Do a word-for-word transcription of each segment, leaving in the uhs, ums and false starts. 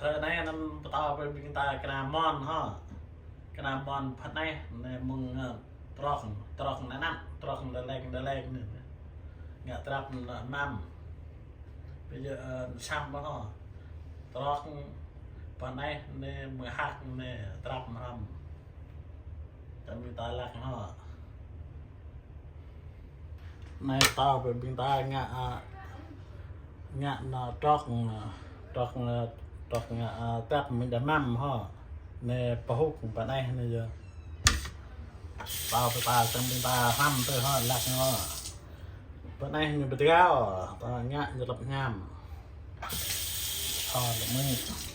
Tơ anai anăm pơtô brơi ƀing ta kơnam mơ̆n hŏ. Kơnam mơ̆n pơ anai, anai mơ̆ng, ơ, trŏk, trŏk anŭn, trŏk đa lek, đa lek anŭn. Ngă trăp măm. Bây giờ, ơ, săm hŏ. Trŏk pơ anai, anai mơ̆ng hăk anai trăp măm. Tơ ƀing ta lăk hŏ. Anai pơtô brơi ƀing ta ngă, a, ngă anŭn trŏk, a, trŏk, a, trŏk ngă, a, trăp mơ̆ng đa măm hŏ. Anai pơhŭk pơ anai anai yơh. Pơtô brơi ta, tơ ƀing ta hrăm tơ hŏ, lăk hŏ. Pơ anai ñu pơtơgao, ta ngă ñu lăp ñam. Hŏ, lăp mơ̆ng.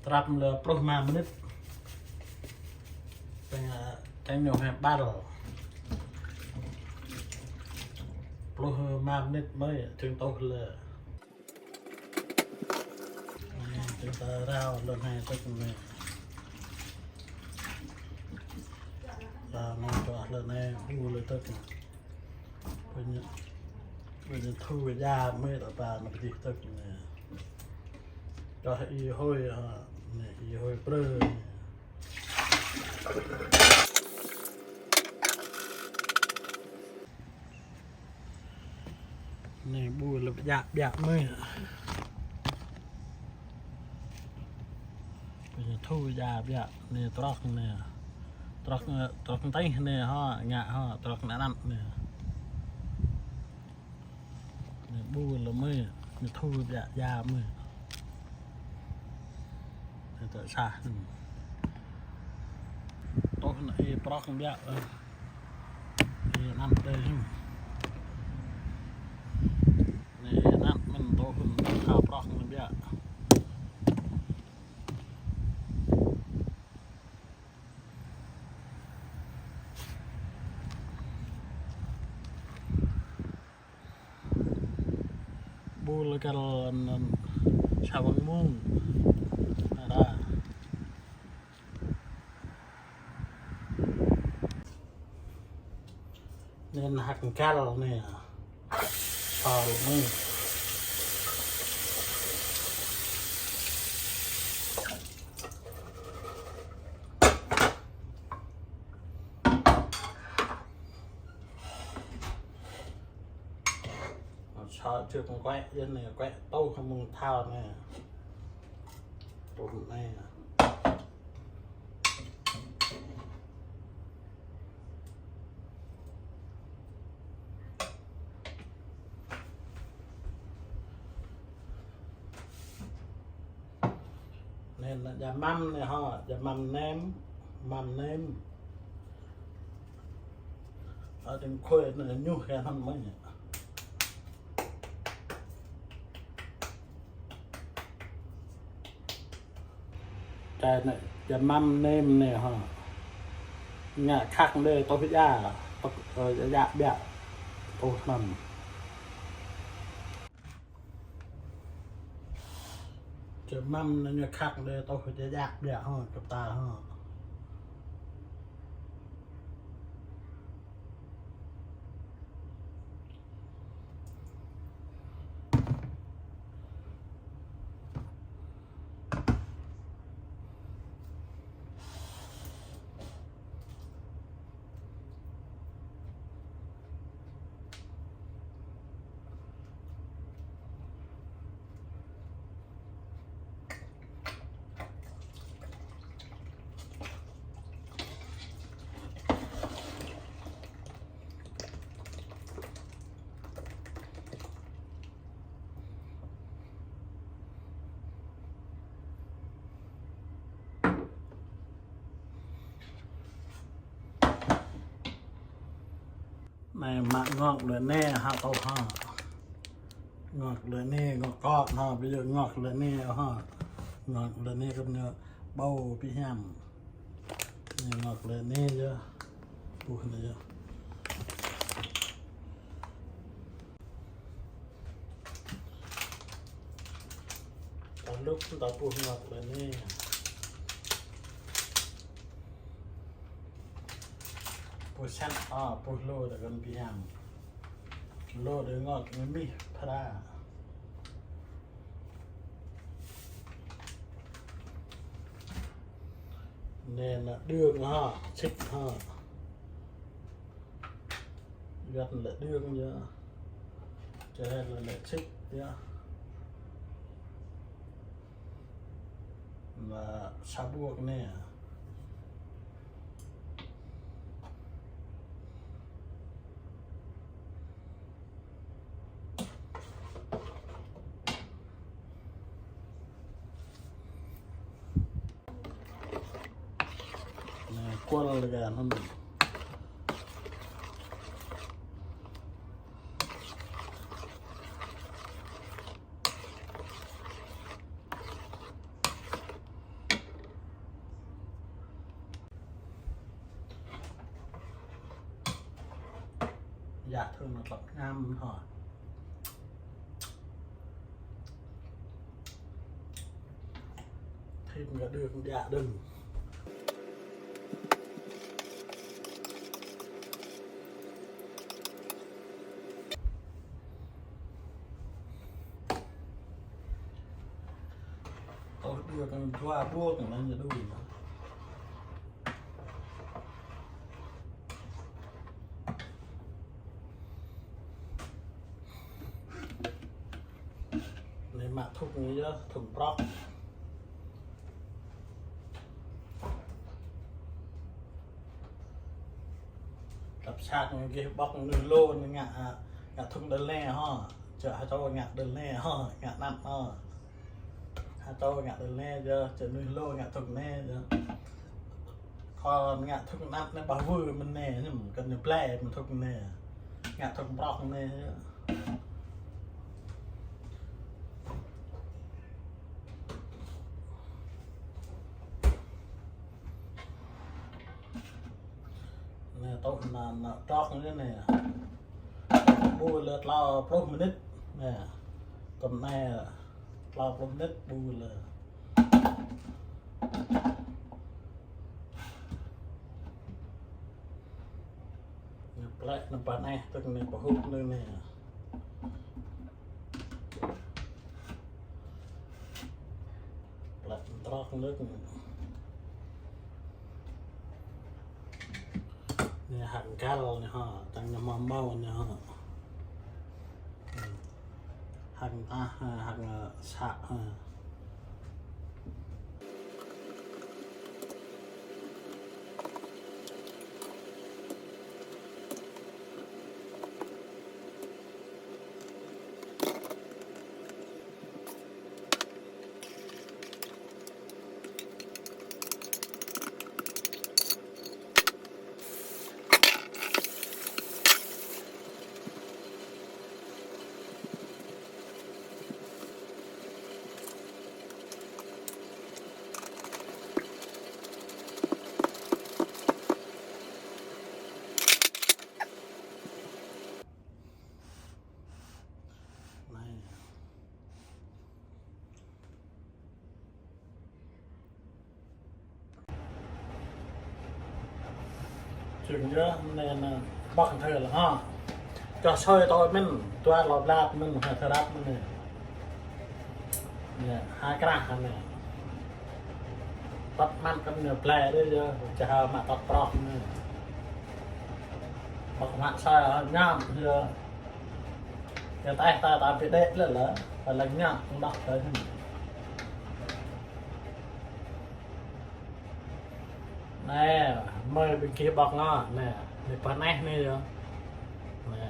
Trăp lĕ pluh rơma mơnit. Teng, teng ñu hĕ ƀal. Pluh rơma mơnit mơ̆, čơ̆ng tuh lĕ. Anai, tơ̆ng ta rao lŏn anai tơ̆k anai. Ta anai čuă lŏn anai, ƀu lĕ tơ̆k anai. Ƀơi anai, ƀơi anai thu ƀơi ia mơ̆ ta pă anai pơjih tơ̆k anai. Čuă ih hơi hă, anai ih hơi prơ anai. Anai ƀu lĕ ƀiă ƀiă mơ̆. Ƀơi anai thu ƀiă ƀiă. Anai trŏk anai. Trŏk, trŏk tih anai hŏ, ngă hŏ, trŏk anŭn anai. Anai ƀu lĕ mơ̆, anai thu ƀiă ƀiă mơ̆. Anai tơ sah. Tuh anai ih prŏk ƀiă. Ih anăm tơ hĭ. Anai ih anăm mơ̆n tuh anai khă prŏk anai ƀiă. Ƀu lĕ kăl anŭn sa wăng mông. Anai. Anŭn hăk kăl anai. Sol anai. Sa čư̆ kơkuĕ yơh anai, kuĕ tuh hăng mơ̆ng thâo anai. Tuh anai. Anai, anai, ja măm anai hŏ, ja măm nem, măm nem. Ơ, đing khôi anai ñuh kơ hăm mơ̆. Čai anai, ja măm nem anai hŏ. Ngă khăk anai tuh ia, tuh, ơ, ia ƀiă. Tuh anŭn. Čơmăm anai ñu khăk đe tuh čơjăk biă hŏ, kơpta hŏ. Anai mă ngŏk lĕ anai hă kâo hă. Ngŏk lĕ anai, ngŏk kŏk hă, ƀu djơ̆ ngŏk lĕ anai hă. Ngŏk lĕ anai kơ ñu ƀâo ƀu hiam. Anai ngŏk lĕ anai yơh. Ƀuh anai yơh. Tơl lŭk ta ƀuh ngŏk lĕ anai. Ƀuh sat, a, ƀuh lô ta kăn ƀu hiam. Lô đơi ngŏk ñu mih phara. Anai lĕ đương hă, sik hă. Yuan lĕ đương yơh. Čeh lĕ lĕ sik yơh. Lĕ sa ƀuăk anai. Anai kual lĕ kơ anŭn. Yă thơm mă tlăp ngam hă. Thêm kơ đương, yă đương. Ơ, đương kơ dua ƀuăk anai ñu đuĭ. Anai mă thŭk anai yơh, thŭk prŏk. Tơl sat ñu gih ƀŏk nư lô anai ngă, a, ngă thŭk đơl anai hă. Čơ hă čô ngă đơl anai hă, ngă anăp hă. Hă čô ngă đơl anai yơh, čơ nư lô ngă thŭk anai yơh. Kơ ngă thŭk anăp anai ƀah wư mơ̆n anai, ñu kăn ñu blai mơ̆n thŭk anai. Ngă thŭk prŏk anai yơh. Anai tŭ anai, anai trŏk anai anai. Ƀu lĕ tlâo pluh mơnit. Anai. Tơm anai tlâo pluh mơnit ƀu lĕ. Anai plĕ anai ƀah anai, tơ̆k anai pơhŭk anai anai. Plĕ trŏk anai. Anai hăk găl anai hă, čang ñu hmâo hmâo anai hă. Hăk tah, hăk, ơ, să, ơ. Čưng yơh, anai, anai, ƀơ̆ng thơ lĕ hă. Čoh sơi tui mơ̆n, dua lŏ blat mơ̆n, hă, thơ rap mơ̆n anai. Anai, hai krah anai. Tăt măn kơ anai blai đơi yơh, čơ hă mă tăt prŏk anai. Ƀơ̆ng mă sơi, hă, ñam yơh. Yơh, tơl ta, ta ƀu đĕ lĕ lĕ, ta lăng ñam, ƀơ̆ng tơi hă. Anai, mơi ƀing gih ƀơ̆ng hă, anai, anai pơneh anai yơh. Anai,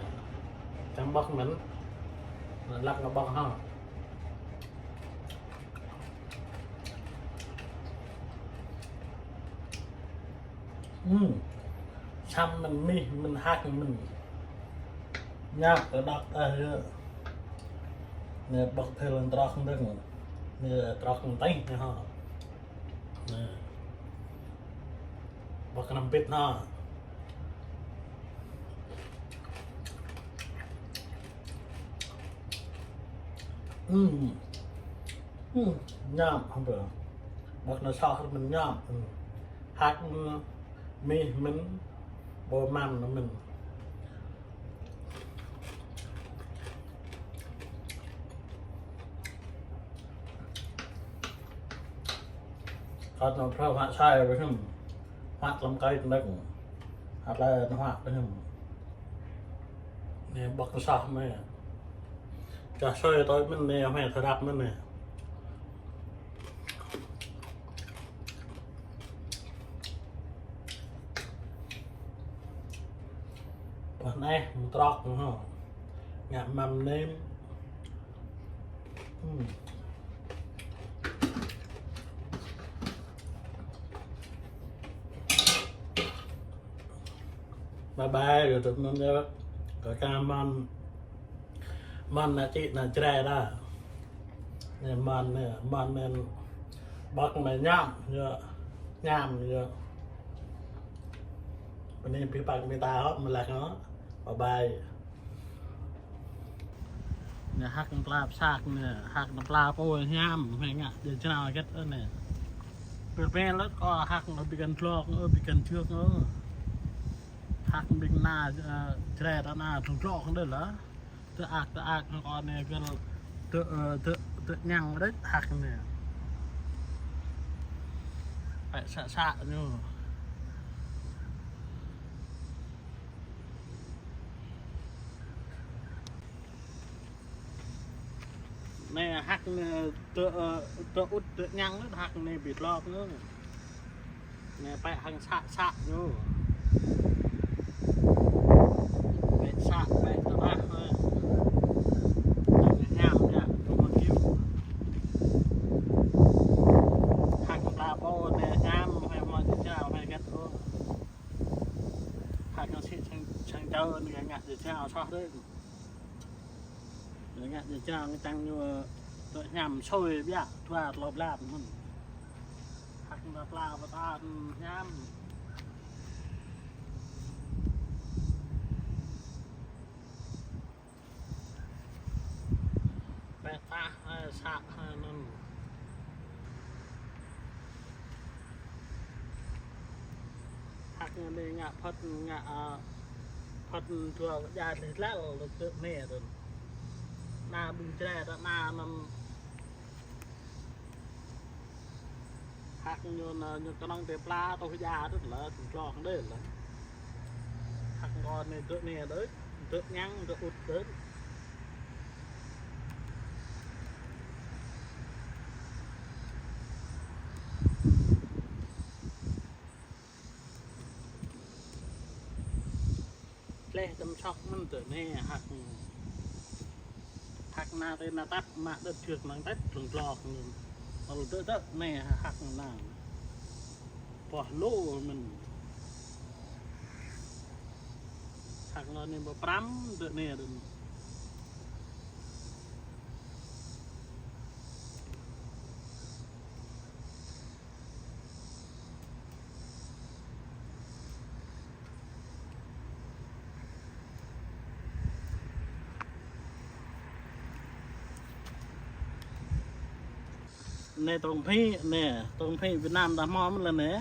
čang ƀơ̆ng mơ̆n. Anai lăk ngă ƀơ̆ng hă. Hmm. Săm mơ̆n mih, mơ̆n hăk mơ̆n. Ñăp kơ đăp tah yơh. Anai ƀơ̆k thel trŏk dơ̆ng. Anai trŏk tih anai hŏ. Anai. Ƀơ̆k năm pit hŏ. Ưm. Ưm. Ñăp hŏ ƀơ̆k. Ƀơ̆k anai soh mơ̆n ñăp. Ưm. Hăk mơ̆n, mih mơ̆n, ƀu mơ̆n mơ̆n. Kâo anŭn phrâo hăk sai ƀơi hiư̆m. Hăk lăm kai tơnăng. Hăk lĕ hăk ƀơi hiư̆m. Anai ƀơ̆k soh mơ̆n. Čah soi tui mơ̆n anai, hmei tơdăp mơ̆n anai. Pơ anai mơ̆ trŏk hŏ. Ngă măm nem. Ưm. Bye bye, YouTube anŭn yơh. Kơ ka mơ̆n. Mơ̆n anai čih anai Jrai đa. Anai mơ̆n anai, mơ̆n anai ƀơ̆k anai ñăm yơh, ñăm yơh. Bơni ƀing păng ƀing ta hŏ, mơlek hŏ. Bye bye. Anai hăk pla pơsăk anai, hăk pla pô hiam, hmei ngă jơnao hơget anai. Pil pil lĕ kâo hăk anai ƀing găn glŏk, ơ, ƀing găn jơk, ơ. Hăk ƀing anai, ơ, Jrai đa anai glŏk đôč lah. Tơ ak, tơ ak, hăng kâo anai găl tơ, ơ, tơ, tơ ñăng đôč hăk anai. Pĕ să să ñu. Anai hăk anai tơ, ơ, tơ ŭt tơ ñăng đôč hăk anai ƀu glŏk đôč. Anai pĕ hăng să să ñu. Pĕ să, pĕ tơrah, ơ. Anai hiam yơh, tơ mơ̆n kiu. Hăk pla pô anai hiam, hmei mơ̆ jơnao, hmei hơget ôh. Hăk anai sĭ sang, sang čơ anai ngă jơnao soh đôč. Ngă jơnao čang ñu tơ hiam soi biă dua tlâo blap mơ̆n. Hăk anai pla pơtă hiam. Pĕ tah, ơ, să, ơ, anŭn. Hăk anai ngă phŏt, ngă, ơ, phŏt dua ja tih lăl, lĕ tơ anai đôč. Anai ƀing Jrai đa anai anŭn. Hăk ñu anai, ñu kơnơ̆ng tơ pla tơ ja đôč lah, tơ glŏk đôč lah. Hăk kâo anai tơ anai đôč, tơ ñăng, tơ ŭt đôč. Tleh tơm sŏk mơ̆n tơ anai hăk. Hăk anai tơ anai tăp mă đĕt jơk năng tĕt glŏng glŏk anŭn. Ôh tơ tơ anai hăk anai. Boh lu mơ̆n. Hăk anai ƀu pram tơ anai đôč. Anai tŏng phĭ, anai tŏng phĭ Việt Nam ta hmâo mơ̆n lĕ anai.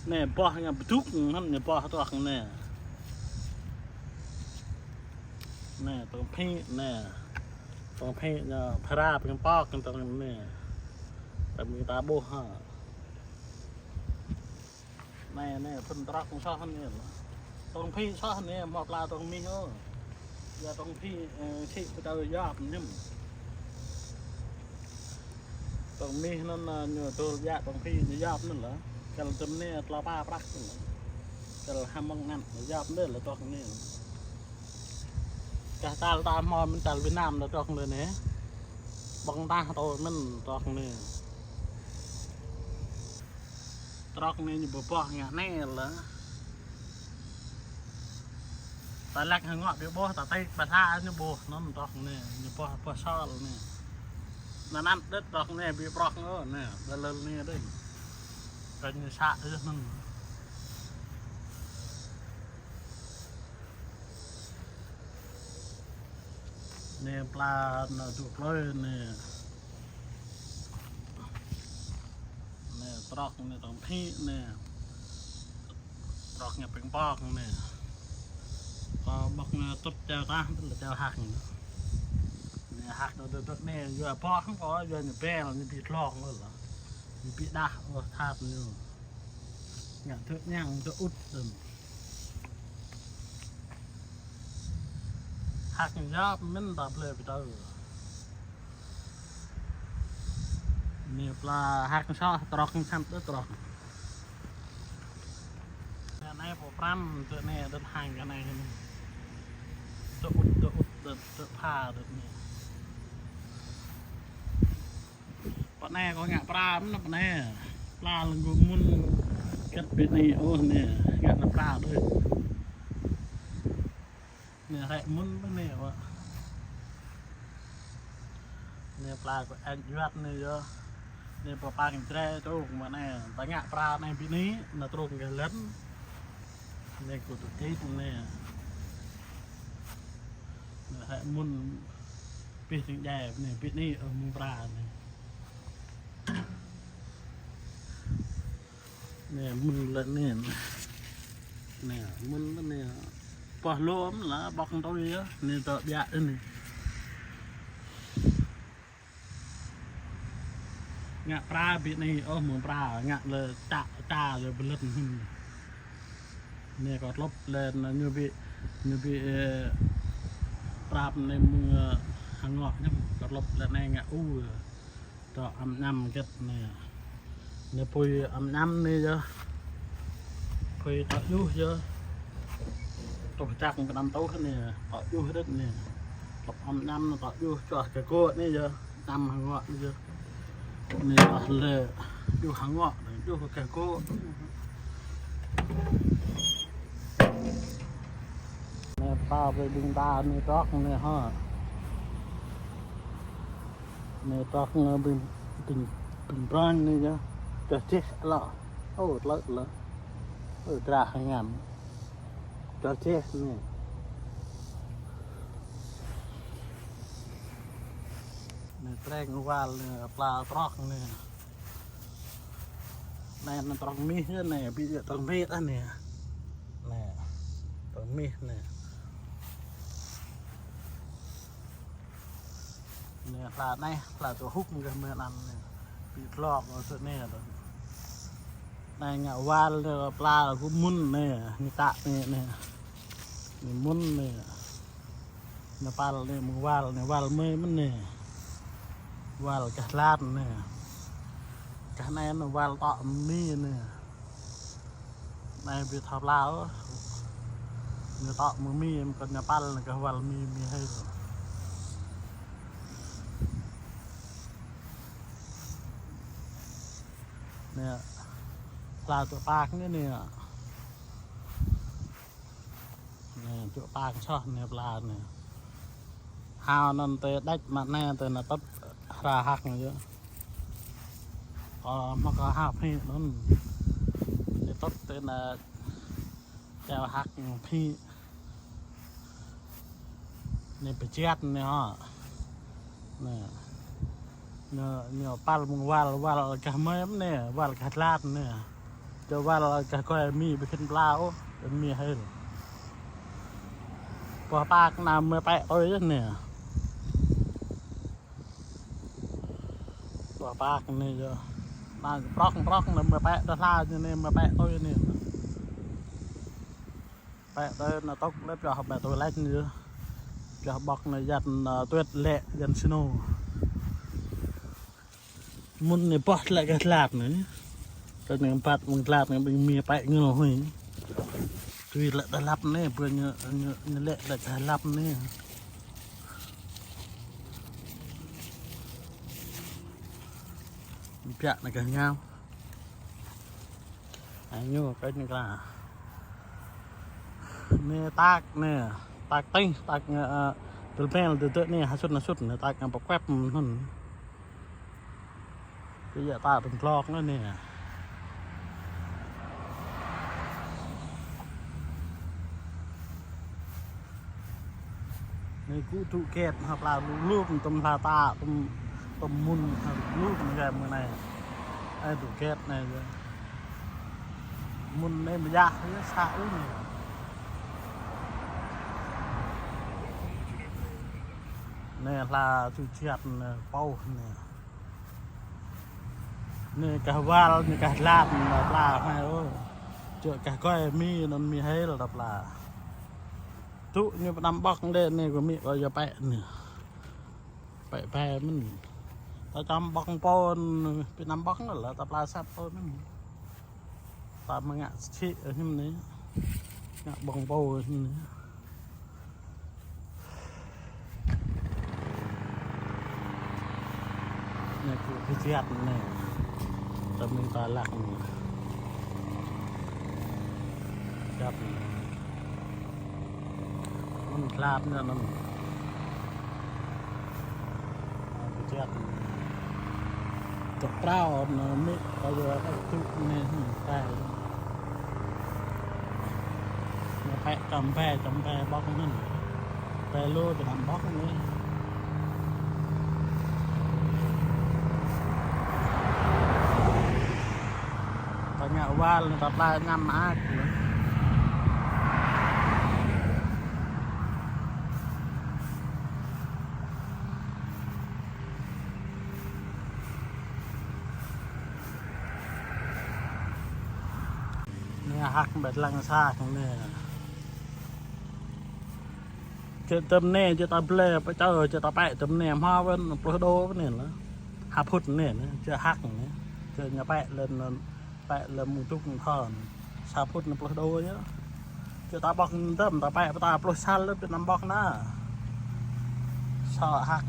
Anai boh ngă pơdŭk, hăn anai boh tŏk anai. Anai tŏng phĭ, anai. Tŏng phĭ ñu phara pơng pŏk, tŏng anai. Tŏng phĭ ta ƀuh hă. Anai, anai, phun trŏk soh anai. Tŏng phĭ soh anai, hmâo pla tŏng mih ôh. Yua tŏng phĭ, ơ, sĭ pơtao yap ñăm. Tŏng mih anŭn, ơ, ñu tơl biă tŏng phĭ ñu yap anŭn lah. Kăl tơm anai tlâo pă prăk anŭn lah. Kăl hăm mơ̆ng anŭn yap anai lah tŏk anai. Kah tal ta hmâo mơ̆n tal Việt Nam lah tŏk anai anai. Ƀơ̆ng tah tơ mơ̆n tŏk anai. Trŏk anai ñu ƀu boh ngă anai lah. Ta lăk hơngŏ ƀiă ƀuh, ta tĕk ƀa hla ñu ƀuh, anŭn trŏk anai, ñu ƀuh, ƀuh sol anai. Anŭn anŭn đĕt trŏk anai, ƀiă prŏk ôh, anai, ƀa lơl anai đĕt. Kơ ñu sa ư anŭn. Anai pla anŭn dŏ plơi anai. Anai trŏk anai tŏng phĭ anai. Trŏk ñu ping pong anai. Kơ ƀŏk ñu tŭt čeo tah, tŭt čeo hăk anai. Anai hăk anai tŭt anai, yua ƀŏk kơ, yua ñu bel, ñu ƀu tlong ôh lă. Ñu ƀu đah ôh, that ñu. Ngă tŭ ñang tŭ ŭt anŭn. Hăk ñu yap mĭn ta ƀlĕ ƀu tơ̆. Anai pla hăk soh trŏk săn đĕt trŏk. Anai pô pran tŭ anai đĕt hăng kơ anai anai. Tŭ ŭt, tŭ ŭt, tŭ, tŭ pha đĕt anai. Pơ anai kơ ngă pra mơ̆n pơ anai. Pla lăng gơ̆ mŭn kĕt ƀiă anai ôh anai. Ngă anai pra đôč. Anai hrĕ mŭn pơ anai wă. Anai pla kơ ĕč juăt anai yơh. Anai pơ pang jrĕ trŭng mă anai. Ta ngă pra anai ƀiă anai, anai trŭng kơ lăn. Anai kơ tŭ čit anai. Anai hrĕ mŭn pih tring jai anai, ƀiă anai, ơ, mŭn pra anai. Anai, mŭn lĕ anai. Anai, mŭn lĕ anai. Pơh lŏm lă ƀŏk tui yơh. Anai tŏ ƀiă anai. Ngă pra ƀiă anai, ôh, mơ̆ng pra, ngă lĕ čă, čă lĕ bơlĕt hŭn. Anai kơ tlŏp lĕ anai ñu ƀu, ñu ƀu, ơ, prap anai mơ̆ng, ơ, hơngŏ ñăm, kơ tlŏp lĕ anai ngă u. Tŏ am ñăm kĕt anai. Anai apui am ñăm anai yơh. Apui tŏ juh yơh. Tuh čăk kơ anăm tuh anai. Tŏ juh đĕt anai. Tlŏp am ñăm anai tŏ juh čuah kơ gŏ anai yơh. Ñăm hơngŏ anai yơh. Anai tŏ lĕ juh hơngŏ, juh kơ gŏ. Anai pă ƀing ta anai trŏk anai hă. Anai trŏk anai ƀing, ƀing, ƀing brơi anai yơh. Čơh čeh lă. Ơ, tlơ̆ lă. Ơ, drah ngăn. Čơh čeh anai. Anai treng wal anai pla trŏk anai. Anai, anai trŏk mih yơh anai, ƀiă trŏk mih anai. Anai, trŏk mih anai. Anai, hla anai, hla tŭ hŭk gah mơ̆n anŭn anai. Ƀiă tlŏk tŭ anai tŭ. Anai ngă wal anai, pla kơ mŭn anai, ñu tă anai, anai. Anai mŭn anai. Anai păl anai mơ̆ng wal anai, wal mơi mơ̆n anai. Wal gah lăn anai. Gah anai anai wal tŏ mih anai. Anai ƀu thâo pla ôh. Anai tŏ mơ̆ng mih, mơ̆ng kơ anai păl anai gah wal mih, mih hơi. Anai pla tŭ pă anai anai. Anai, čuă pă kơ soh anai pla anai. Hao anŭn tơl đĕč mă anai tơl anŭn tŭt hra hăk anai yơh. Kơ mă kơ hao phĭ anŭn. Tơl tŭt tơl anŭn čeo hăk phĭ. Anai pơčet anai hă. Anai. Anai, anai păl mơ̆ng wal, wal gah mơi mơ̆n anai, wal gah lăn anai. Čơ wal gah kơi mih ƀu khĭn pla ôh, mih hơi. Pơh pă kơ anai mơi pĕ tui yơh anai. Pơh pă kơ anai yơh. Anai prŏk, prŏk anai mơi pĕ tui hla anai, mơi pĕ tui anai. Pĕ tui anŭn tŭk lĕ pioh pĕ tui lĕ ñu. Pioh ƀŏk anŭn yan, ơ, tuyết lĕ yan snow. Mŭn anai pơh lĕ gah lăn anai. Tui anŭn ƀăt mơ̆ng lăn anai ƀing mih pĕ ngơl hui. Tui lĕ gah lăp anai, ƀơi ñu, ñu, ñu lĕ lĕ gah lăp anai. Biă anai gah ngao. Ai ñu kơ ñu kla. Anai tak anai, tak tih, tak, ơ, ơ, tơl bel tơdơi anai, ha sut, ha sut anai, tak anai pơkuep anŭn. Kơ yă tak tơm glok anai anai. Anai kơ tŭ ket ha pla lu lu tơm hla ta tơm, tơm mŭn ha lu tơm gai mơ̆ng anai. Ai tŭ ket anai yơh. Mŭn anai mơyah yơh sa ư anai. Anai hla tŭ ket anai pô anai. Anai kah wal, anai kah dlap, anai pla, hai ơ. Čơ kah kơi mi, anŭn mi hel, anai pla. Tŭ ñu pơnăm ƀŏk đĕ, anai kơ mi kơ yua pĕ anai. Pĕ pĕ mơ̆n. Ta čăm ƀŏk pô, pơnăm ƀŏk anai, anai pla sat pô mơ̆n. Ta mă ngă sĭ, ơ, hiư̆m anai. Ngă ƀŏk pô, ơ, hiư̆m anai. Anai kơ pơjat anai. Tơm anai ta lăk anai. Pơjat anai. Anŭn hlap anai anŭn. Anai pơjat anai. Tơ̆ prao anai mĭ kơ yua kơ tŭ anai, hmm, tai. Anai pĕ čăm pĕ, čăm pĕ ƀŏk anŭn. Pĕ lu pơnăm ƀŏk anai. Ta ngă wal anai ta pla ñăm mơak. Anai hăk ƀĕ lăng sa anai. Čơ tơm anai, čơ ta blơi pơčơ, čơ ta pĕ tơm anai, hmâo wơ̆n pluh đô wơ̆n anai lah. Ha phŭt anai, čơ hăk anai. Čơ ñu pĕ lĕ, pĕ lĕ mŭt tŭk thon. Sa phŭt anai pluh đô yơh. Čơ ta ƀŏk tơm, ta pĕ pơta pluh sal lĕ pơnăm ƀŏk anai. Sa hăk.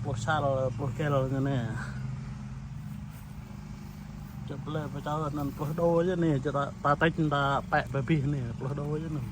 Pluh sal, pluh kel anai. Čơ blơi pơčơ anŭn pluh đô yơh anai, čơ ta, ta tĕč ta pĕ pơbih anai, pluh đô yơh anŭn.